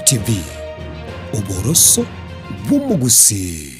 TV, oboroso bw'omogusii.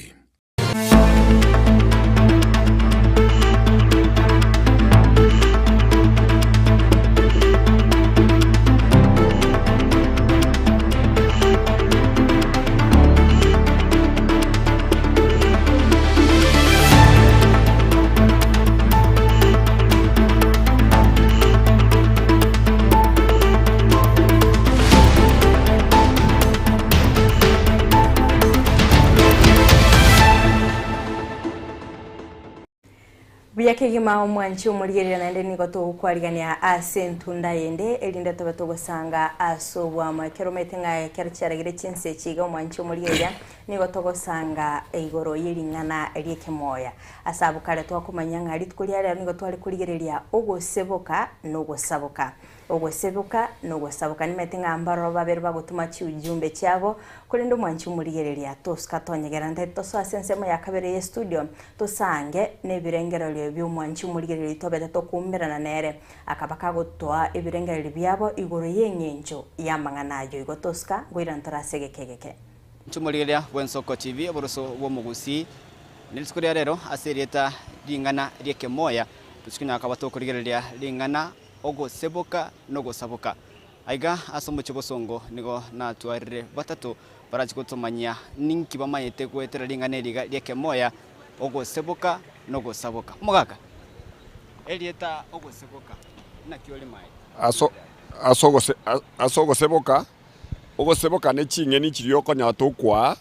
Buya kegima omwanchi omorigereria naende nigo togokwarigania ase entunda yende erinde tobe togosanga ase obwamo ekero omanyete ng'a ekero chiaragire chinsa echi iga omwanchi omorigereria nigo togosanga igoro yering'ana riekemoya Ase abwo kare twakomanya ng'a rituko ria rero nigo tware korigereria ogoseboka na ogosaboka. Ogoseboka na ogosaboka. Nimanyete ng'a mbaroro babere bagotoma chiujumbe chiabo, korende omwanchi omorigereria tosuka tonyegera ntaete tosoe ase ensemo ya kabere ye studio tosange nebirengererio bi'omwanchi omorigereria tobete tokoumberana nere akaba kagotoa ebirengererio biabo igoro y'eng'encho y'amang'ana ayio. Igo tosuka ngoirana tore ase egeka egeke. Inche omorigereria bw'ensoko TV, oboroso bw'omogusii, Nerituko ria rero ase erieta ring'ana ri'ekemoya, tochikonyara koba tokorigereria ring'ana ogoseboka na ogosaboka. Aiga ase omochie bosongo nigo natwarire batato barache gotomanyia ninki bamanyete goetera ring'ana eri iga ri'ekemoya, ogoseboka na ogosaboka. Omogaka, erieta ogoseboka naki orimaete? Aso ase ase ogoseboka, ogoseboka ne ching'eni chiria okonyora tokwaa.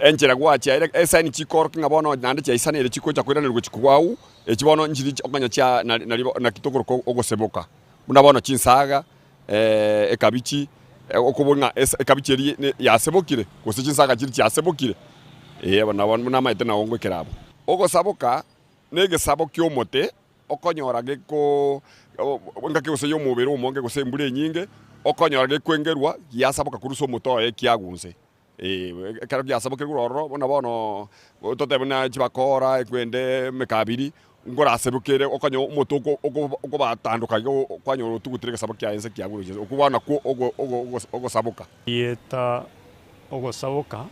Enchera gwachiaire esaini chikorokia ng'a bono naende chiaisaneire chikocha koiranerwa gochia kobua echi bono nchiri okonya chia nari nari naki tokoroka ogoseboka. Buna bono chinsaga, ekabichi, okobua ng'a esa ekabichi eria ne yasebokire gose chinsaga chiria chiasebokire, eh nabo namaete nabo ngoikera abwo. Ogosaboka na egesabo kia omote okonyora geko engaki gose ya omobere omonge gose embura enyinge, okonyora gekwengerwa giasaboka korwa ase omote oye kiagunse. Ekero giasabokire korwa ororo, buna bono totebe buna chibakora, ekwende, emekabiri, nkorasebokere okonyora omote oko oko okobatandoka iga kwanyora otugutire egesabo kiaye inse kiagure gochia inse, okwo bono nakwo ogo ogo ogosaboka. Rieta ogosaboka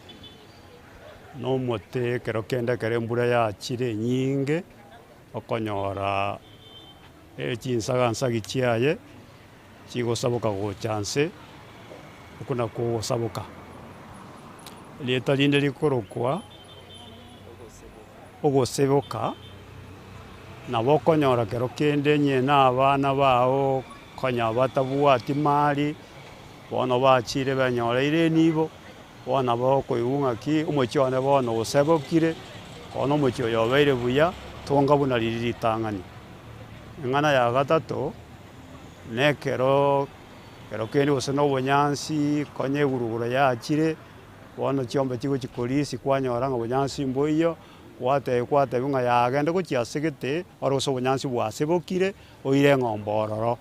na omote ekero kende ekero embura yachire enyinge, okonyora chinsaga-nsagi chiaye chigosaboka gocha nse, okwo nakwo ogosaboka. Erieta rinde rikorokwa ogoseboka, nabo okonyora kero kende onye na abana bao konya batabwati mari, bono bachire benyoreire enibo, bono nabo okoigwa ng'aki omochie one bono osebokire, bono omochie oyo obeire buya, tonga buna riria ritang'ani. Eng'ana ya gatato. Nekero kero kende gose na obonyansi konya egurugura yachire, bono chiombe chigochi korisia kwanyora ng'a obonyansi mboiyo, gwatebia kwatebiwa ng'a yagenda gochia ase gete ore gose obonyansi bwasebokire oire eng'ombe ororo.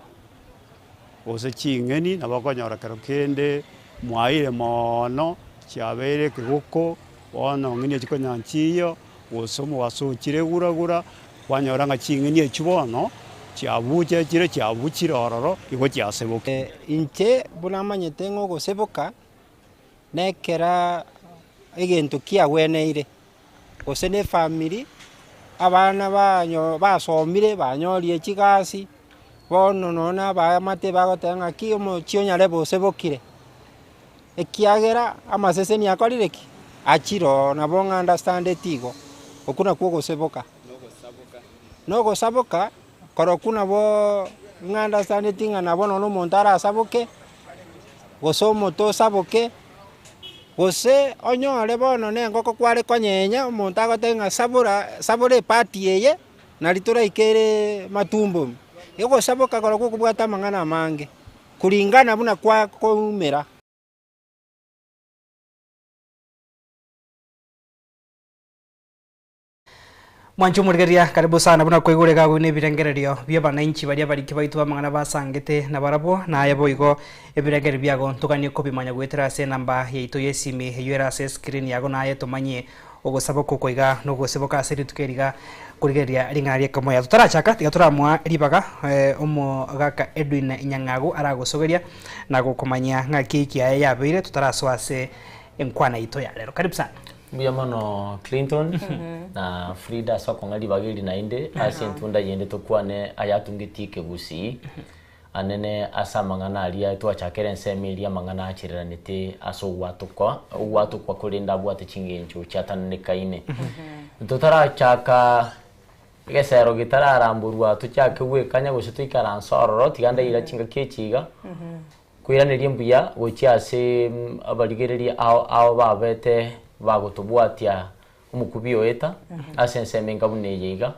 Gose ching'eni nabo okonyora kero kende mwaeire moono chiabeire ekegoko, bono ng'eni echi konya nchiyo. Gose omobaso ochire gura-gura, kwanyora ng'a ching'eni echio bono chiabuchechire, chiabuchire ororo, igo chiasebokire. Inche buna manyete ng'a ogoseboka nekera egento kiagweneire, gose na efamiri, abana banyo basomire banyorire chigasi, bono nonye na abaamate bagoteba ng'aki omochie onyarebe osebokire. Ekiagera amaseseni akorire ki? Achire oo, nabo ng'a understandeti igo. Okwo nakwo ogoseboka. Na ogosaboka, korokwo naboo ng'a understandeti ng'a nabo nonya omonto arasaboke, gose omote osaboke, gose onyore bono na engoko kware konyenya, omonto agotebia ng'a sabora sabora epati eye, nari toraikere matumbo ime. Ogosaboka korokwo okobwate amang'ana amange. Kuringana buna kwakoumera. Mwanche omorigereria, karibu sana buna kwaigure iga agwo nebirengererio bia abananchi baria abariki baito b'amang'ana basangete nabarabwo, na aye boigo ebirengererio biago ntoganie kobimanya goetera ase enamba yaito y'esimi eyio ere ase escreen yago na aye tomanyie ogosaba oko iga nogoseboka ase rituko eri iga. korigereria ring'ana ri'ekemoya. Totarachaka tiga toramoa ribaga omogaka Edwin Nyang'agu aragosogeria na gokomanyia ng'aki eiki yaye yabeire totarasoa ase enkwana yaito ya rero. Karibu sana. Mbuya mono Clinton na Frida ase okong'a ribaga eri naende ase entunda yende tokwane ayatungetie ekegusii anene ase amang'ana aria twachakera ensemo eria amang'ana achereranete ase ogwatokwa ogwatokwa korende abwate chingencho chiatananekaine. Totarachaka egesero getararamborwa tochake gwekanya gose toikaranse ororo tiga ndaira chingaki echi iga, Koiraneria mbuya gochia ase abarigereria ao ao babete bagotobwatia omokubi oeta ase ensemo enga buna eye iga,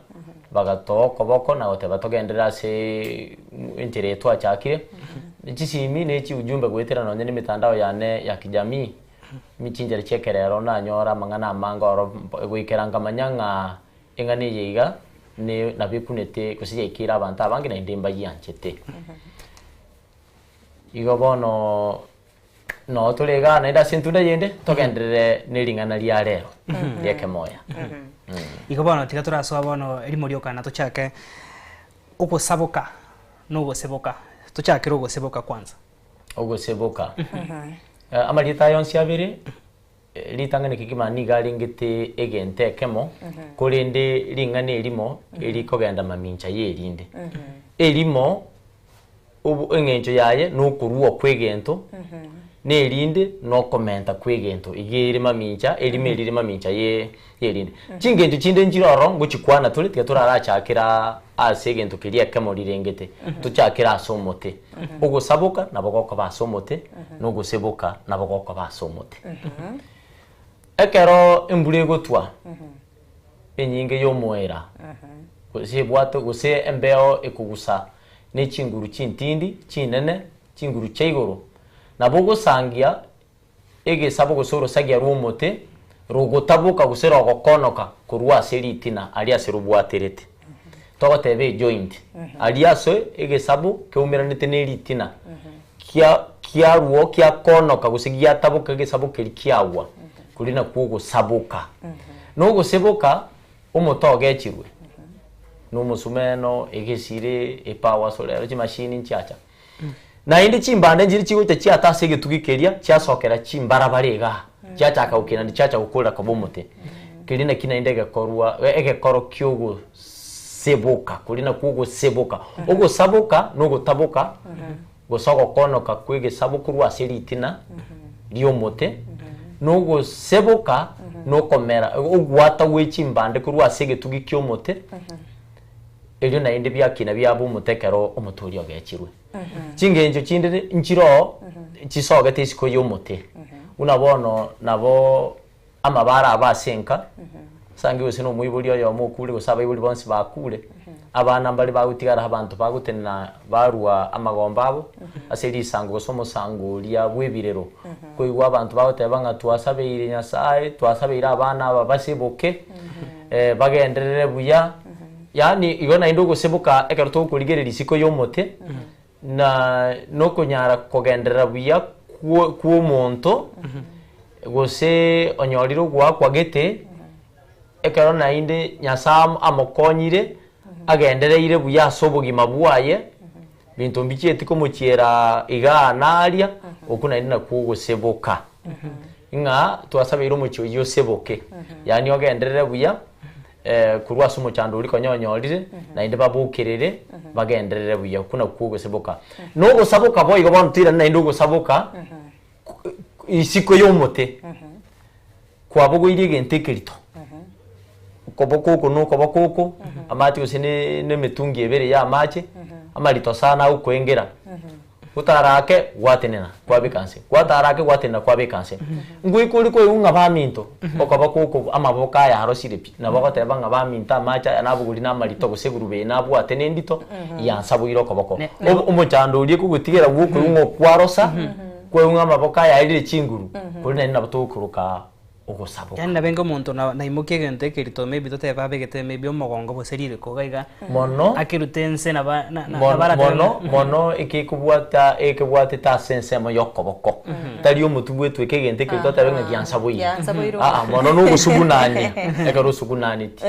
bagatoa okoboko na goteba togenderere ase enchera eye twachakire. Chisimi ne chiujumbe goetera nonye na emitandao yane ya kijamii, chinchera chia ekerero nanyora amang'ana amange oro goikera nkamanya ng'a eng'ana eye iga ne nabo ekunete gose yaikeire abanto abange naende mbayianchete. Igo bono noo tore igaa naende ase entunda eyende togenderere ne ring'ana ria rero ri'ekemoya. Igo bono tiga torasoa bono erimo rioka na tochake ogosaboka na ogoseboka, tochakere ogoseboka kwanza. Ogoseboka. Amarieta aya onsi abere, ritang'ani kegima nigo arengete egento ekemo, korende ring'ana erimo erikogenda mamincha y'erinde. Erimo. Obo eng'encho yaye nokorua kw'egento, na erinde nokomenta kw'egento. Iga ere mamincha, erimo erire mamincha ye yerinde. Chingencho chinde nchire ororo ngochikwana tore, tiga torarachakera ase egento keria ekemo rirengete, tochakere ase omote. Ogosaboka nabo gokoba ase omote, na ogoseboka nabo gokoba ase omote. Ekero embura egotwa, enyinge y'omoera, gose ebwate gose embeo ekogusa ne chinguru chintindi chinene, chinguru chia igoro, nabo ogosangia egesabo gose orosagia rw'omote rogotaboka gose rogokonoka korwa ase ritina aria ase robwaterete. Togoteba ejoint, aria ase egesabo keumeranete ne ritina, kia kiarwo kiakonoka gose giataboka egesabo keria kiagwa, koria nakwo ogosaboka. Na ogoseboka, Omote ogechirwe nomosumeno, egesire, epower saw rero chimashini nchiacha. Naende chimbande nchiria chigocha chiata ase egetugi keria chiasokera chimbarabare igaa, chiachaka gokina naende chiacha gokorera koba omote. Keria naki naende egekorwa egekoro kiogoseboka, koria nakwo ogoseboka. Ogosaboka na ogotaboka gose ogokonoka kw'egesabo korwa ase ritina ri'omote, na ogoseboka na okomera ogwata gwe chimbande korwa ase egetugi ki'omote, erio naende biakina biaba omote ekero omote oria ogechirwe. Chingencho chinde nchiroo chisogete isiko y'omote, buna bono nabo Amabare abo ase enka, asange gose nomoibori oyomo okure gose abaibori bonsi bakure, abana mbare bagotigara abanto bagotenena barua amagombo abo ase risango gose omosango oria bw'ebirero. Koigwa abanto bagoteba ng'a twasabeire Nyasaye, twasabeire abana aba baseboke, bagenderere buya, yaani igo naende ogoseboka ekero togokorigereria isiko y'omote, Na nokonyara kogenderera buya kw'omonto, gose onyorire ogoakwa gete, ekero naende Nyasae amokonyire, agendereire buya ase obogima bwaye, binto mbichieti komochiera igaa na aria, okwo naende nakwo ogoseboka. Ng'a twasabeire omochie oyio oseboke, yaani ogenderere buya. Korwa ase omochando oria konya onyorire, naende babokerere, bagenderere buya. Okwo nakwo ogoseboka. Na ogosaboka boigo bono toirane naende ogosaboka isiko y'omote, kwabogoirie egento ekerito, okoboko oko na okoboko oko, amache gose ne na emetungi ebere ya amache, amarito sana agokoengera. Gotara ake, gwatenena, kwabeka nse, gwatara ake, gwatenena, kwabeka nse. Ngoika oria koigwa ng'a baminto, okoba goko amaboko aya arosire pi, nabo ogoteba ng'a baminto amache aya nabogorie na amarito gose egurube eye nabwate na endito, yansaboire okoboko. Omochando oria ekogotigera gwokoigwa ng'a okwarosa, kwaigwa ng'a amaboko aya aerire chinguru, korende naende nabo togokoroka. Ogosaboka. Yaani nabenge omonto na naimokia egento ekerito maybe totebe abegete maybe omogongo gose ririko iga iga Mono. akerute nse naba na na Mono nabo aratebe mono ng'a mono ekekobwata ekebwatete ase ensemo ya okoboko tari omotwe bwetweka egento ekerito otebe ng'a giansaboire Giansaboire aa mono na ogosugunania ekero osugunaneti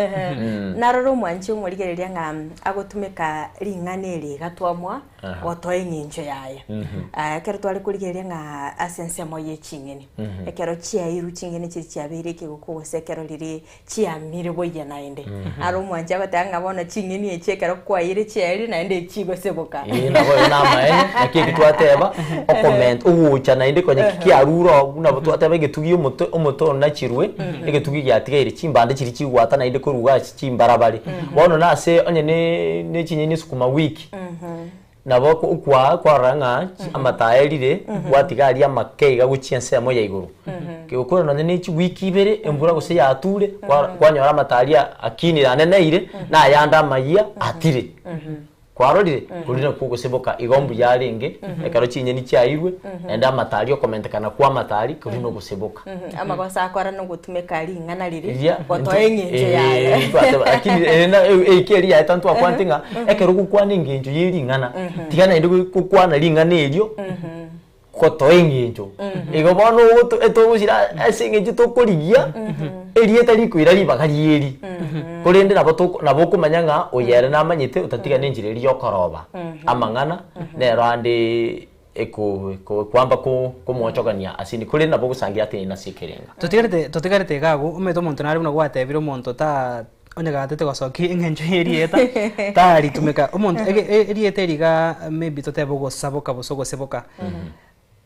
Narora omwanchi omorigereria ng'a agotumeka ring'ana eri iga twamoa gotoa eng'encho yaye. Ekero tware korigereria ng'a ase ensemo ye ching'eni, ekero chiairwe ching'eni chiria chiabeire ekegoko gose ekero riria chiamire boiya naende. Aro omwanchi agoteba ng'a bono ching'eni echi ekero kwaeire chiaerire naende echigoseboka. Ee nabo oyo namaene, naki eki twateba, okomenta, ogocha naende konya ki kiarure oo buna twateba egetugi omote omote onachirwe, egetugi giatigaire chimbande chiria chigwata naende korwa iga ase chimbarabare. Bono nase onye ne ne chinyeni esukuma wiki. Nabo okwaa kwarora ng'a amato aerire, gwatiga aria amake iga gochia ensemo ya igoro. Kegokora nonye ne chiwiki ibere, embura gose yature, kwanyora amato aria akinire aneneire, na ayande amayia atire. Kwarorire? Koria nakwo ogoseboka igo mbuya arenge, ekero chinyeni chiairwe, naende amato aria okomentekana kwa amato aria, koria nogoseboka. Amagoso akora nogotumeka ring'ana riria Riria gotoa eng'encho yaye. twateba lakini ere na eiki eria yaye tantwakwanete ng'a ekero ogokwana eng'encho ye ring'ana tiga naende gokwana ring'ana erio gotoa eng'encho. Igo bono ogoto etogosira ase eng'encho tokorigia erieta rikoira ribaga rieri korende nabo toko nabo okomanya ng'a oyo ere namanyete otatiga na enchera eria ya okoroba amang'ana nero ande eko eko kwamba ko komwochogania asende korende nabo ogosangia atenene ase ekerenga. Totigarete totigarete iga abwo, omanyete omonto nare buna gwatebire omonto ta onye gatete gosokia eng'encho ya erieta, taritumeka. Omonto ege e- erieta eri igaa maybe totebe ogosaboka gose ogoseboka,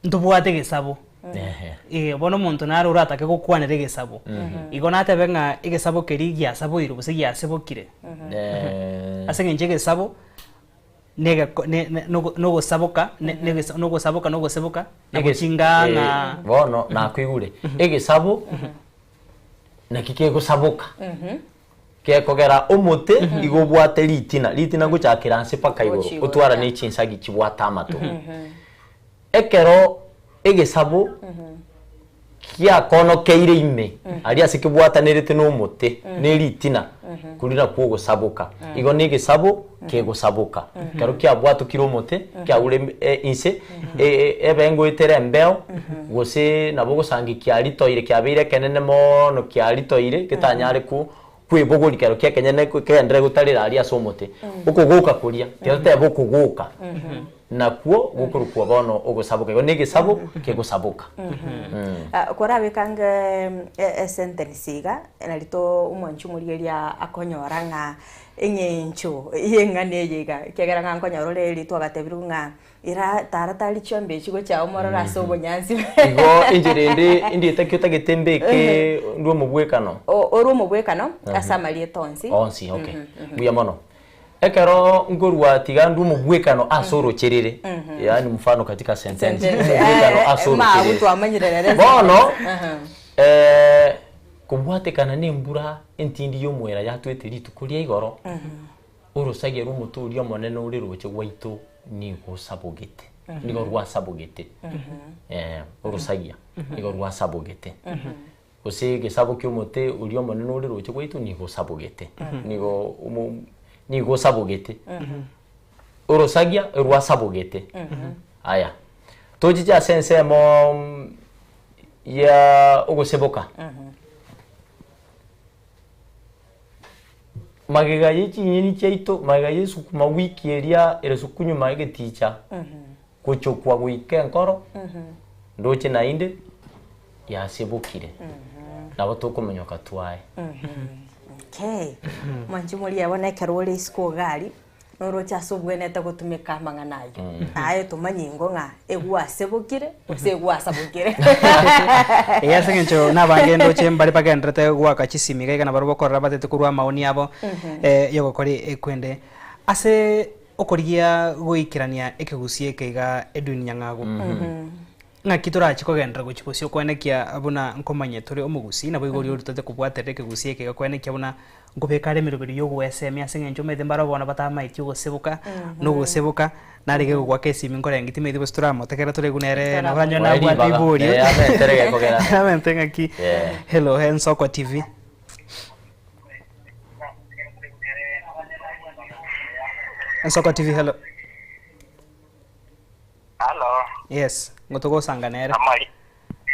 ntobwate egesabo, Ehe. eh bono omonto nare oratake gokwanera egesabo, igo natebe ng'a egesabo keria giasaboirwe gose giasebokire, ase eng'encho egesabo. negeko ne ne nogo nogosaboka ne negesa nogosaboka nogoseboka nabo Eges- chinga eh, ng'a bono nakoigure egesabo naki kegosaboka gekogera omote igo obwate ritina ritina ngochakera nse mpaka igoro Gochia igoro, otwara yeah. ne chinsagi chibwate amato ekero egesabo Giakonokeire ime aria ase kebwatanerete nomote, ne ritina, koria nakwo ogosaboka. Igo negesabo kegosaboka. Ekero kiabwatokire omote, kiagure em- e- inse, e- e- ebe ngoetera embeo, gose nabo ogosangi kiaritoire kiabeire ekenene moono kiaritoire, getanyare ko kwebogoria kero kia ekenyene kegenderere gotarera aria ase omote. Okogoka koria, tiga totebe okogoka, nakwo gokorokwa bono ogosaboka. Igo na egesabo kegosaboka. Ah, korabeka ange esentence iga, nari to omwanchi omorigereria akonyora ng'a eng'encho y'eng'ana eye iga, ekiagera ng'a nkonyora ore ritwa agatebirwe ng'a Ira tara tari chiombe echi gochia omorore ase obonyansi. Igo enchera ende indiete ki otagete mbeke ndwe omobwekano? O- Orwe omobwekano ase amarieta onsi. Onsi, okay. Mbuya mono. Ekero nkorwa tiga ndwe omobwekano ase orocherere, yaani mfano katika sentensi, Sentence. omobwekano ase Eh, mabu orocherere. twamanyire rero Bono, sentence. eh, kobwatekana na embura entindi y'omoera yatwete rituko ria igoro, Orosagia rw'omote oria omonene ore roche gwaito nigo osabogete, nigo rwasabogete, eh, orosagia nigo rwasabogete. Gose egesabo ki'omote oria omonene ore roche gwaito nigo osabogete, nigo omo nigo osabogete. Orosagia rwasabogete. Aya, tochiche ase ensemo ya ogoseboka. Magega ye chinyeni chiaito, magega ye sukuma wiki eria ere sukunyuma egeticha, gochokwa goika enkoro, ndoche naende yasebokire. Nabo tokominyoka twaye. Okay. Mwanchi moria bono ekero ore isiko iga aria, noroche ase obwenerete gotumeka amang'ana ayio. Aye tomanye ingo ng'a egwasebokire gose egwasabokire. Ee ase eng'encho nabange ndoche mbare bagenderete goaka chisimi iga iga nabarobwo okorora batete korwa amaoni abo yogokora ekwende. Ase okorigia goikerania ekegusii eke iga Edwin Nyang'agu. Ng'aki torache kogenderera gochia bosio koenekia buna nkomanye tore omogusii, naboigo oria oritote kobwaterera ekegusii eke gekoenekia buna nkobeka are emeroberio y'ogoesemia ase eng'encho omanyete mbare bono batamaeti ogoseboka na ogoseboka, narenge gogoaka esimi nkorenge timanyeti gose toramotegerera tore buna ere nabo oranyore Moe nabwate ribaga. iborio Eh, amentere gekogera. amente ng'aki Yeah. hello Ensoko TV. Ensoko TV hello. Halo, Yes, ng'o togosanga nere. amari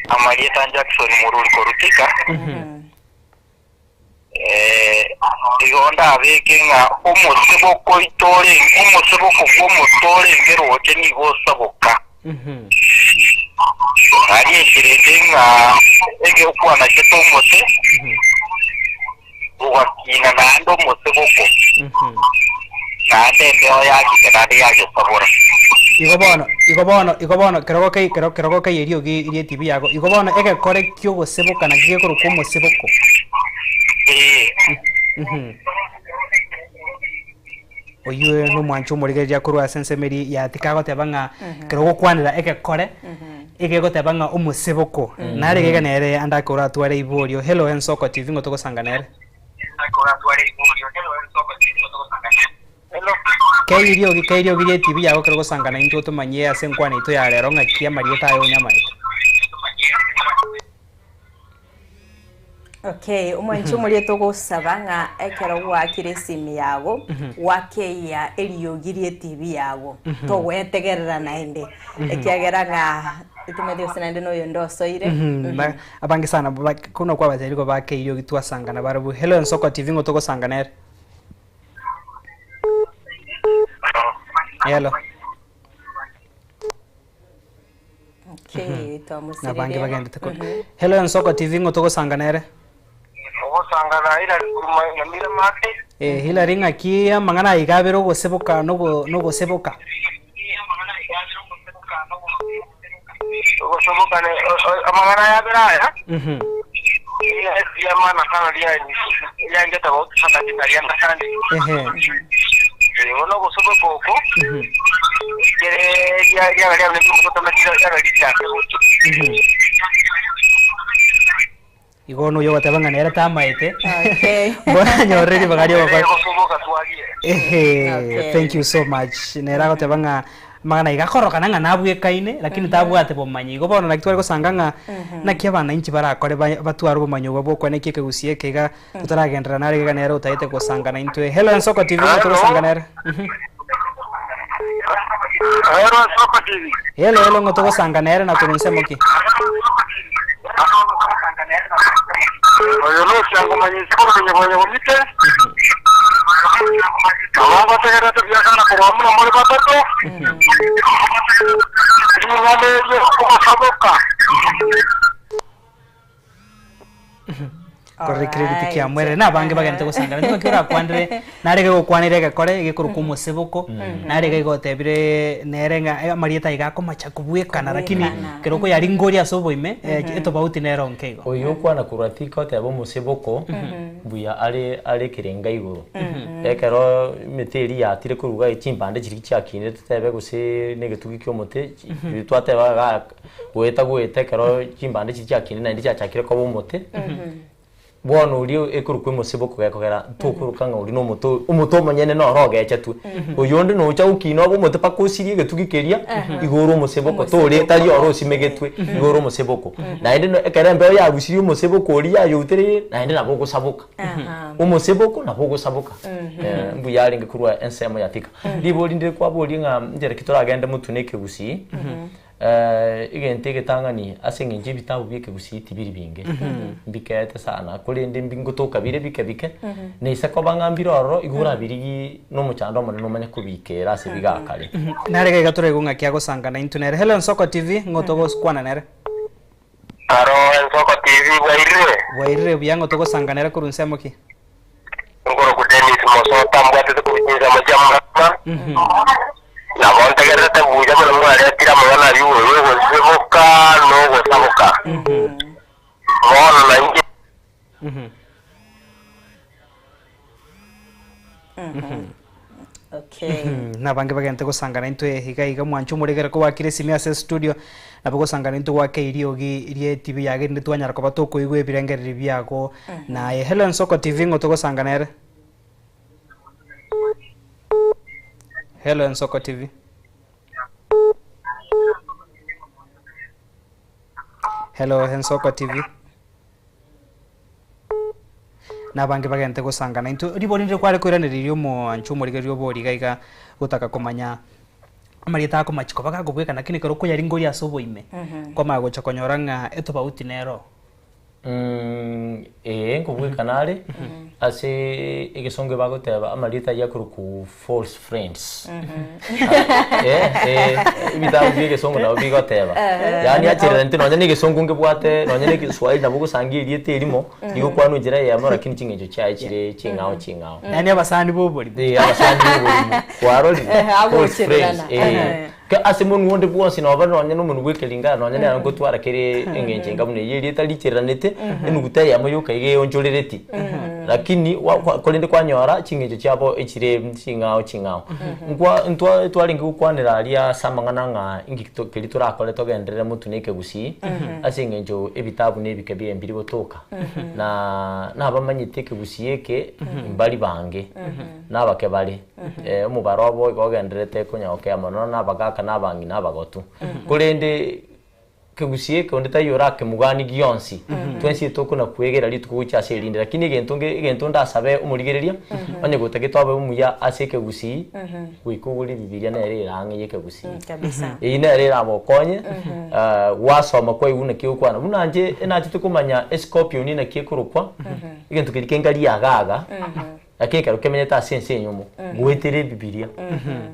amarieta Jackson Mururi korutika. Eh, igo ndabeke ng'a omoseboko oito orenge omoseboko bw'omote orenge roche nigo osaboka. Aria enchera ende ng'a egekwanachete omote ogakina naende omoseboko naende embeo yagika naende yagosabora. Igo bono, igo bono, igo bono, kerogo kei, kero, kerogo kei eriogi rie TV yago, igo bono egekore ki'ogoseboka naki gekorokwa omoseboko. Ee. Mhm. Oyio nomwancha omorigereria korwa ase ensemo eria ya tikagoteba ng'a kero ogokwanera egekore, egegoteba ng'a omoseboko. Nare iga nere ande ake oratware iborio. Hello Ensoko TV ng'o togosanga nere? Kei riogi kei riogi rie TV yago ekero ogosanga naintwe otomanyie ase enkwana yaito ya rero ng'aki amarieta aye onyamaete. Okay, omwanchi omoria togosaba ng'a ekero gwakire esimi yago, gwakeyia eriogi rie TV yago, togoetegerera naende, ekiagera ng'a etimanyeti gose naende noyonde osoire. Mhm, abange sana buna kwabatebirie igo bakeirie eriogi twasanga nabarabwo. Hello Ensoko TV ng'o togosanga nere? Hello. Okay, twamusiririe. Nabange bagendete ko. Hello Ensoko TV ng'o togosanga nere? Ogosanga na Hillary korwa Nyamira Market. Eh, Hillary ng'aki amang'ana aya iga abere ogoseboka nogo nogoseboka. Ogoseboka ne amang'ana aya abere aya. Mhm. Riamana sana ria riange tofauti sana na ria Sande. Ehe. Eh, bono ogoseboka oko Mhm. kere ria ria ria ria ria ria Igo noyo ogoteba ng'a nere tamaete. Okay. Mboranyorire ribaga ri'ogokora. Gosoboka twagie. Ehe, Okay. thank you so much. Nere agoteba ng'a amang'ana iga akorokana ng'a nabwekaine lakini tabwate bomanyi. Igo bono naki tware gosanga ng'a naki abananchi barakore ba- batware obomanyi obwo bwa okwana eki ekegusii eke iga totaragenderera nare iga nere otagete gosanga naintwe. Hello Ensoko TV ng'a togosanga nere. Mhm. Hello Nsoko TV. Hello hello ng'a togosanga nere na korwa nsemo ki? Oyo nosiango manyinsi korwa Nyabonye bomite. Abo ngotegerete biasara korwa muna muri batato. Ring'ana erio ogosaboka. Korora ekredit kia mwerere na abange bagenderete gosangana nigo ki orakwanere nare gegokwanera egekore egekorokwa omoseboko nare iga igotebire nere ng'a eh, amarieta aiga akomacha kobwekana lakini Kobwekana. kero okoyaringoria ase oboime eh, etobauti nero nke igo. Oyio okwana korwa tika oteba omoseboko mbuya are are ekerenga igoro ekero emete eria yatire korwa iga chimbande chiria chiakinire totebe gose na egetugi kia omote chi twateba iga Goeta goeta ekero chimbande chiria chiakinire naende chiachakire koba omote, bono oria ekorokwa emosiboko gekogera tokoroka ng'a oria na omote omote omonyene noro ogechetwe. Oyonde nocha gokina obe omote mpaka osirie egetugi keria, igo ore omosiboko tore tari oro osimegetwe, igo ore omosiboko. Naende no ekero embeo yarusirie omosiboko oria yayoutereire, naende nabo ogosaboka. Omosiboko nabo ogosaboka mbuya arenge korwa ensemo ya Thika. Ribori ndire kwaboria ng'a nchera ki toragende motwe na ekegusii. Egento egetang'ani ase eng'encho ebitabu bi'ekegusii tibiri binge, mbikeete sana korende mbi ngotoka bire bike bike, na ise koba ng'a mbire ororo igo orabirigie na omochando omonene omanye kobikera ase bigakare. Nare iga iga toraigwe ng'aki agosanga naintwe nere. Hello Ensoko TV, ng'o togokwana nere? Aro Ensoko TV bwairire? Bwairire buya ng'o togosanga nere korwa nsemo ki? Nkorokwa Dennis Mosota mbwatete korwa chinsemo chia Murang'a. Nabo ntegererete buya buna mwaretire amang'ana ayio igoro y'ogoseboka na ogosaboka. Bono nainche Okay. Nabange bagente gosangana intwe iga iga mwanche omoregere kowakire esimi ase estudio. Nabo gosangana intwe goaka eriogi rie TV yago erinde twanyara koba tokoigwa ebirengererio biago naye. Hello Ensoko TV ng'o togosangana ere? Hello Ensoko TV. Hello Ensoko TV. Nabange bagente gosangana intwe ribori ndire kware koiranereria omoancho omorigereria obori iga iga gotaka komanya amarieta akomachi koba gakobweka lakini ekero okoyaringoria ase oboime kwamanya gocha konyora ng'a etobauti nero. Ee nkobwekana are ase egesongo bagoteba amarieta ayio akorokwa false friends. Ebitabu bia egesongo nabo bigoteba yaani achererente nonya na egesongo ngebwate nonya na egeswahili nabo ogosangia erieta erimo nigo okwanwa enchera eyemo lakini ching'encho chiaye chire ching'ao ching'ao. Yaani abasani ba oborimo. Ee abasani ba oborimo kwarorire false friends Agochererana. ee. Ke ase monwe onde bwonsi noba nonya na omonwe bw'ekeringana nonya nere ngotwara kere eng'encho enga buna eyio erieta richereranete enuguta eyemo yoka iga eonchorereti lakini wa kwa korende kwanyora ching'encho chiabo echire ching'ao ching'ao. Nkwa ntwa twarenge gokwanera aria ase amang'ana ng'a inki to keria torakore togenderere motwe na ekegusii ase eng'encho ebitabu na ebike bie mbiri gotoka na nabamanyete ekegusii eke mbari bange nabake bare. Omobaro obo igo ogendererete konya gokea mono na abagaaka na abang'ina abagotu. Korende kegusie eke onde taiyo orakemogani gionsi, twensi etokona kwegera rituko gochia ase erinde. Lakini egento nge egento ndasabe omorigereria, onye gotagete obe omuya ase ekegusii, goika ogore ebibiria nere ere ang'e ya ekegusii. Kabisa. Eyio nere eragokonye, gwasoma kwaigwa naki ogokwana. Buna inche enachete komanya escorpion naki ekorokwa, egento keria kenga riagaga. Lakini ekero kemenyete ase ense enyomo, goetera Ebibilia.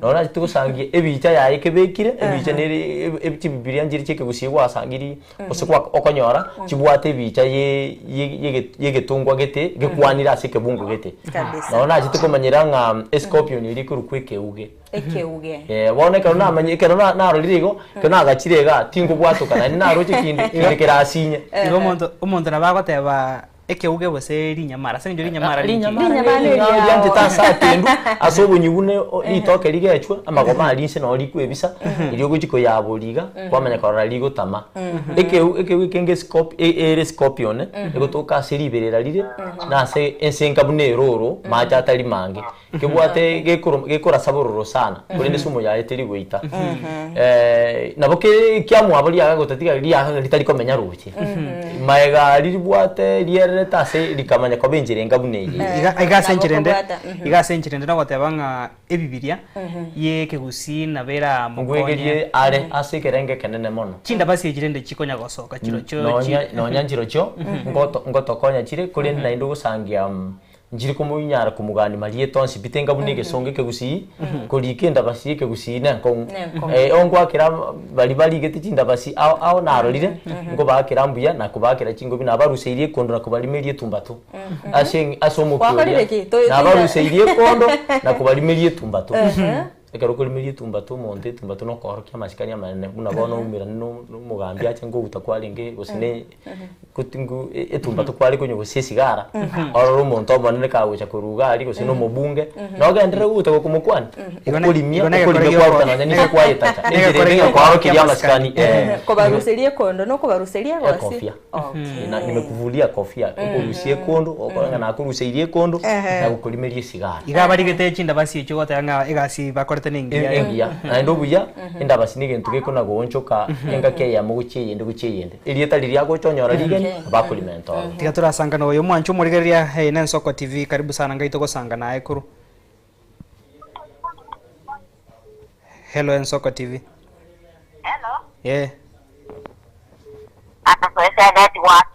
Nonya nache togosangia ebicha yaye kebekire, ebicha nere eb- eb- chibibilia nchire chia ekegusii gwasangirie, gose kwa okonyora, chibwate ebicha ye ye yege yegetongwa gete, gekwanire ase ekebungo gete. Kabisa. Nonya nachete komanyera ng'a escorpion eria ekorokwa ekeuge. Ekeuge. Eh, bono ekero namanye ekero na narorire igo, ekero nagachire igaa, tingobwatoka naende naroche kinde, kinde kerasinye. Igo omonto omonto nabo agoteba Ekeuge gose rinyamara, ase eng'encho rinyamara rinki? Rinyamara Rinyamara nering'ao neriao. rianchete ase akendu, ase obonyi buna o- ritoke rigechwe, amagoma aria inse noo rikwebisa, erio ogochia koyaboria iga, kwamanya korora rigotama. Ekeu ekeuge kenge escorp e- ere escorpion, egotoka ase riberera rire, na ase ense enka buna eroro, mache atari mange. Kebwate gekoro gekorasa bororo sana, korende sumu yaye teri goita. Nabo ke kiamwabo riaga gotatiga riaga ritari komenya roche. Maega riribwate riererete ase rikamanya koba enchera enga buna eye. Iga iga ase Nabo enchera ende, kobwata, mhm. iga ase enchera ende nogoteba ng'a ebibiria ye ekegusii nabo eramokonye. Ngwegerie are ase ekerengo ekenene mono. Chindabasi echi rende chikonya gosoka chirochio Nonya nonya nchirochio ngoto ngotokonya chire korende naende ogosangia Nchiri komonyara komogania marieta onsi pi tenga buna egesongo ekegusii, korika endabasi y'ekegusii nenkong'u. Nenkong'u. Eh, ongoakera aba baria barigete chindabasi ao ao narorire, nkobakera mbuya na kobakera chingobi nabaruseirie ekondo na kobarimeria etumbato. Ase eng ase omokia Gwakorire oria, ki? To- nabaruseirie ekondo na kobarimeria etumbato. Ekero okorimeria etumbato omonto etumbato nokoorokia amasikani amanene buna bono oumerane na omogambi ache nkoguta kwarenge gose ne Gotingu etumbato kware konywa gose esigara, orore omonto omonene kagocha korwa iga aria gose na omobunge, nogenderere gocha gokomokwania, Igo ne- okorimia igo negekore okorimia gioko- kwaruta nonya nigo kwayetacha. Enchera negekore ende gioko- ng'akoorokeria amasikani eh. Kobaruseria ekondo nokobaruseria egosi? Ekofia. Okay. Na nimekuvulia kofia, okorusia ekondo, okore ng'a nakoruseirie ekondo, na gokorimeria esigara. Iga abarigete chindabasi echio goteba ng'a egasi bakorete nengiya. Engiya, naende obuya, endabasi negento gekona goonchoka engaki eyemo gochia eyende gochia eyende. Erieta riria agocha onyora rigeni, abakorima entoro. Tiga torasangane oyo omwancho omorigereria eye ne Ensoko TV karibu sana ngai togosanga naye korwa Hello Ensoko TV. Hello. Eh. Anakoesa network.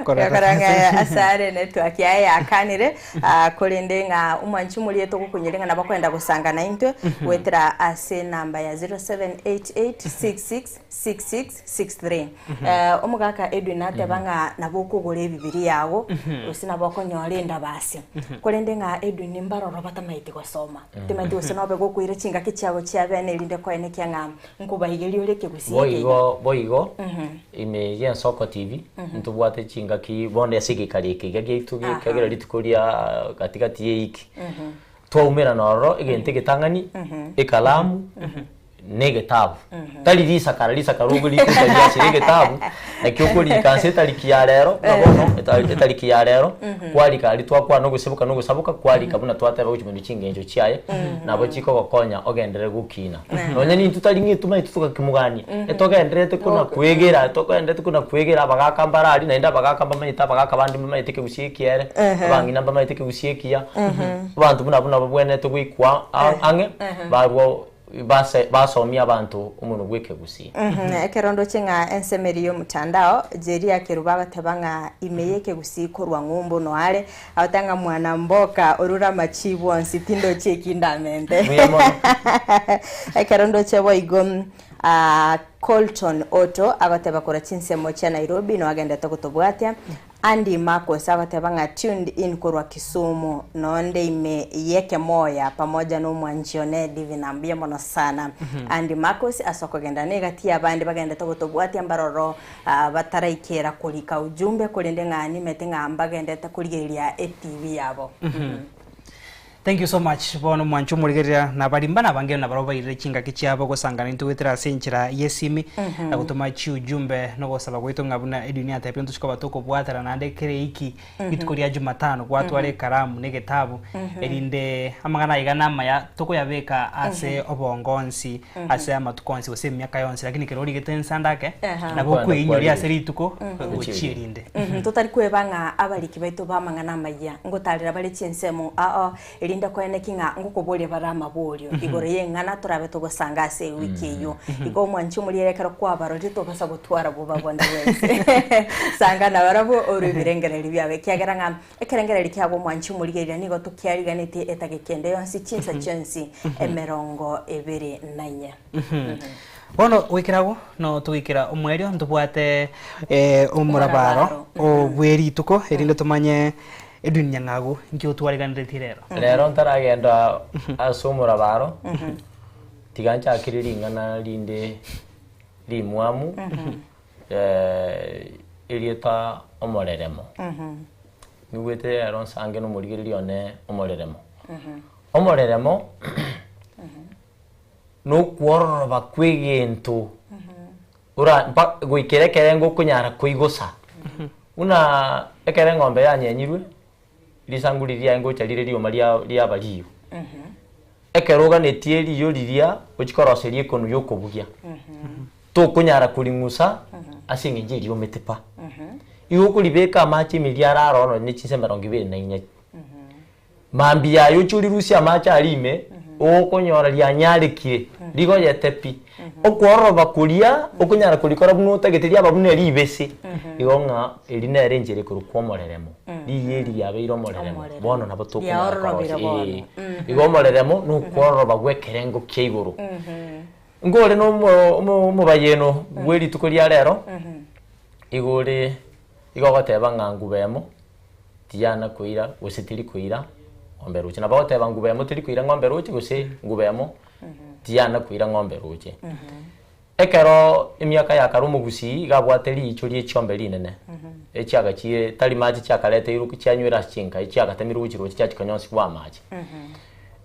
Korora ng'a asare network yaye yakanire ah, korende ng'a omwanchi omoria togokonyeria ng'a nabo akoenda gosanga naintwe goetera ase enamba ya 0788666663 Eh, omogaka Edwin ateba ng'a nabo okogora ebibiri yago gose nabo okonyora endabasi korende ng'a Edwin mbaroro batamaeti gosoma timaeti gose nobe gokoira chingaki chiago chia bene erinde koenekia ng'a Nkobaigeria ore ekegusii eke iga. Boigo boigo ime y'Ensoko TV ntobwate chingaki bono ase egekari eke iga giaito gekagera rituko ria gatigati y'eiki. Twaumerana ororo egento egetang'ani, ekalamu, Na egetabu, tari risakara, risakara ogo rikocha riasire egetabu, naki okorika nse etariki ya rero, buna bono eta- etariki ya rero, kwarika aria twakwana ogoseboka na ogosaboka, kwarika buna twateba gochia kominwa chingencho chiaye, nabo chikogokonya ogenderere gokina. Nonya nintwe tari ng'a etomanyete togakimogania, etogendererete kona kwegera, togendererete kona kwegera abagaka mbare aria, naende abagaka mbamanyete abagaka bande mbamanyete ekegusii ekiere, abang'ina mbamanyete ekegusii ekiya, abanto buna abwo nabo babwenerete goikwa a- ang'e, barwa base basomie abanto omonwa bw'ekegusii. Ekero ndoche ng'a ensemo eria y'omotandao, Jerry akeruba agoteba ng'a ime y'ekegusii korwa ng'umbu noare, agoteba ng'a mwana mboka orure amachibu onsi tindochi eki ndamente. Mbuya mono. Ekero ndoche boigo ah, Colton Otto agoteba korwa chinsemo chia Nairobi noagendete gotobwatia, Andy Marcos agoteba ng'a tuned in korwa Kisumu nonde ime y'ekemoya pamoja nomwanchi one Divina mbuya mono sana Andy Marcos ase okogenda na egati y'abande bagendete gotobwatia mbaroro ah, bataraikera korika ujumbe korende ng'a nimete ng'a mbagendete korigereria etv yabo. Thank you so much bono mwanche omorigereria na baria mbana abange nabarabwo bairire chingaki chiabo gosangana intwe goetera ase enchera y'esimi na gotoma chiujumbe na ogosaba gwaito ng'a buna Edwin atebire ntochi koba tokobwatera naende kera eiki rituko ria jumatano gwatwara ekaramu na egetabu erinde amang'ana aiga namaya tokoyabeka ase obongo onsi ase amatuko onsi gose emiaka yonsi lakini ekero origete ensanda ake nabo okweinyoria ase rituko gochia erinde. Totari kweba ng'a abariki baito b'amang'ana amayia ngotarera bare chinsemo ao, erinde koeneki ng'a ngokoboria bare amaborio igoro y'eng'ana torabe togosanga ase ewiki eyio. Igo omwanchi omoriere ekero kwabarorire tobasa gotwara boba bonde bwensi. Sanga nabarabwo orwe ebirengererio biabo, ekiagera ng'a ekerengererio kiabo omwanchi omorigereria nigo tokiariganetie etageka ende yonsi chinsa chionsi emerongo ebere na inye. Bono goikera agwo no togoikera omoerio ntobwate omorabaro bwe rituko erinde tomanye Edwin Nyang'agu nki otwariganeretie rero. Rero ntaragenda ase omorabaro, tiga nchakire ring'ana rinde rimwamu, erieta omoreremo. Nigwete rero nsange nomorigereria one omoreremo. Omoreremo. Nokwororoba kw'egento ora mpa goikera ekerengo okonyara koigosa. Buna ekero eng'ombe yanyenyirwe, risangu riria riaye ngocha rire rioma ria riaba riyo. Ekero oganetie riyo riria ochie koroseria ekonu ya okobugia, tokonyara koring'usa ase eng'encho eriomete pa. Igo okoribeka amache ime riarara ororo nonye chinsa emerongo ebere na inye. Mambia aye ochie orirusie amache aria ime, okonyora rianyarekire, rigoyete pi. Okwororoba koria okonyara korikora buna otagete riaba buna ribese, igo ng'a eri nere enchera ekorokwa omoreremo. Riiyo eri riabeire omoreremo, bono nabo tokonyara Riaororobire korosia bono. ee. Igo omoreremo nokwororoba bw'ekerengo kia igoro. Nkore na omo omo omobayeno bwe rituko ria rero, igo ore igo ogoteba ng'a nguba emo. Tiyana koira gose teri koira ng'ombe roche. Nabo ogoteba nguba emo teri koira ng'ombe roche gose nguba emo tiyana koira ng'ombe roche. Ekero emiaka ya kare omogusii iga abwate riicho rie chiombe rinene, echiagachie tari mache chiakareteirwe chianywire ase chinka, echiagatemirwe gochia roche chiachia konyonsigwa amache.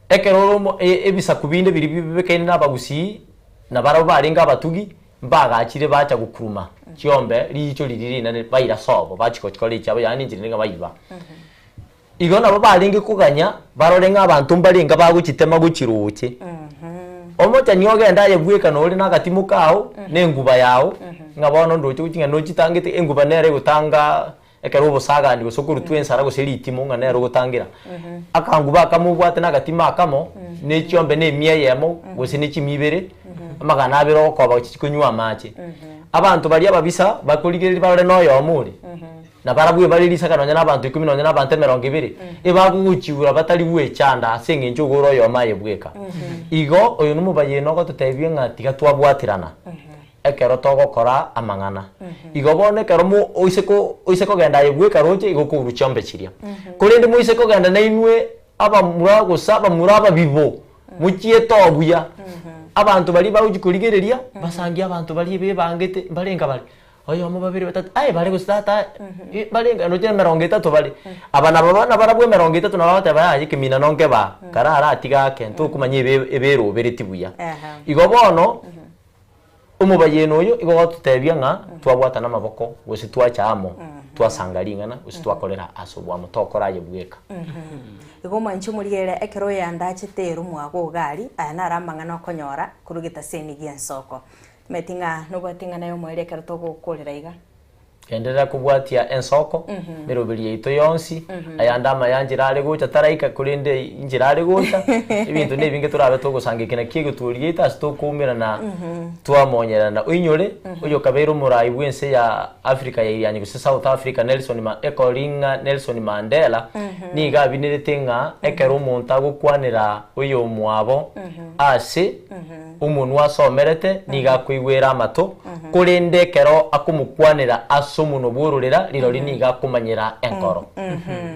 Ekero ore omo ebisaku binde biria bibekaine na abagusii, nabarabwo barenge abatugi, Mbagachire bacha gokuruma chiombe riicho riria rinene baira sobo bachia gochikora echiabo yaani inchera nigo baiba. Igo nabo barenge koganya barore ng'a abanto mbarenge bagochitema gochiroche. Omochani ogende aye bweka nore na agatimo kao na enguba yao ng'a bono ndoche gochia ng'a nochitangete enguba nere egotanga Ekero obosagani gose okorutwa ensara gose ritimo ng'a nere ogotangera, akanguba akamo obwate na agatimo akamo, ne chiombe na emia eyemo, gose ne chimia ibere, amagana abere ogokoba gochia chikonywa amache. Abanto baria ababisa bakorigereria barore na oyomo ore, na barabwo ebare risaka nonya na abanto ikomi nonya na abanto emerongo ebere, ebagogochiura batari gwechanda ase eng'encho igo ore oyomo aye bweka. Igo oyo nomobayeno ogototebia ng'a tiga twabwaterana. ekero togokora amang'ana. Igo bono ekero mo oise ko oise kogenda aye bweka roche igo okourwa chiombe chiria. Korende moise kogenda nainwe abamura gose abamura ababibo, mochiete oo buya, abanto baria bagochia korigereria, basangie abanto baria ebebangete mbarenga bare. Oyomo, babere, batato, aye bare gose tata eh, bare roche emerongo etato bare. Aba nabo bono barabwo emerongo etato nabo bagoteba yaya ekemina nonkeba, kara aratiga ake ntokomanya ebe ebe erobereti buya. Igo bono, omobayeno oyo igo ogototebia ng'a twabwatana amaboko gose twacha amo, twasanga ring'ana gose twakorera ase oboamo tokora aye bweka. Igo omwanchi omorigerere ekero oyandachete ero mwago iga aria, aya naro amang'ana okonyora korwa egetaseni gi'ensoko. Omanyeti ng'a nobwate ing'ana y'omoerio ekero togokorera iga. Genderera kobwatia ensoko, emeroberi yaito yonsi, ayande amaya nchera are gocha taraika korende inchera are gocha, ebinto nebinge torabe togosanga eke nakio egetuori giaito ase tokoumerana twamonyerana. Oinyore, oyokabeire omorai bw'ense ya Africa ya Irianyi gose South Africa Nelson Ma ekori ng'a Nelson Mandela, nigo abinerete ng'a ekero omonto agokwanera oyomwabo ase Omonwa asomerete nigo akoigwera amato, korende ekero akomokwanera ase omonwa bw'ororera, rirorio nigo akomanyera enkoro.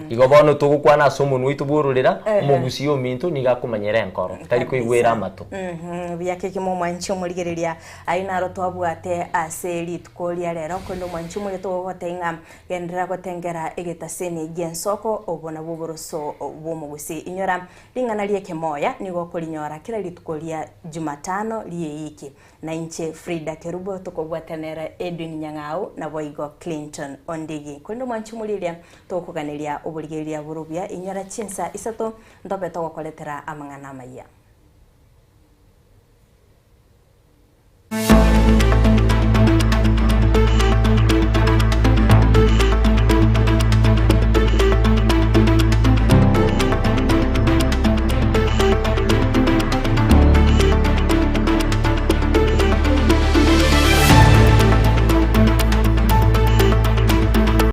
Igo bono togokwana ase omonwa oito bw'ororera, omogusi ominto nigo akomanyera enkoro, tari koigwera amato. Buya kegima omwanchi omorigereria ayio naro twabwate ase rituko ria rero, korende omwanchi omoria togogotebia ng'a genderera gotengera egetaseni gi'ensoko, obo nabwo oboroso bw'omogusi. Inyora Ring'ana ri'ekemoya nigo okorinyora kera rituko ria Jumatano ri'eiki, na inche Frida Kerubo tokobwatanera Edwin Nyang'au naboigo Clinton Ondigi. Korende omwanchi omoriria tokoganeria oborigereria bore obuya, inyora chinsa isato ntobe togokoretera amang'ana amayia.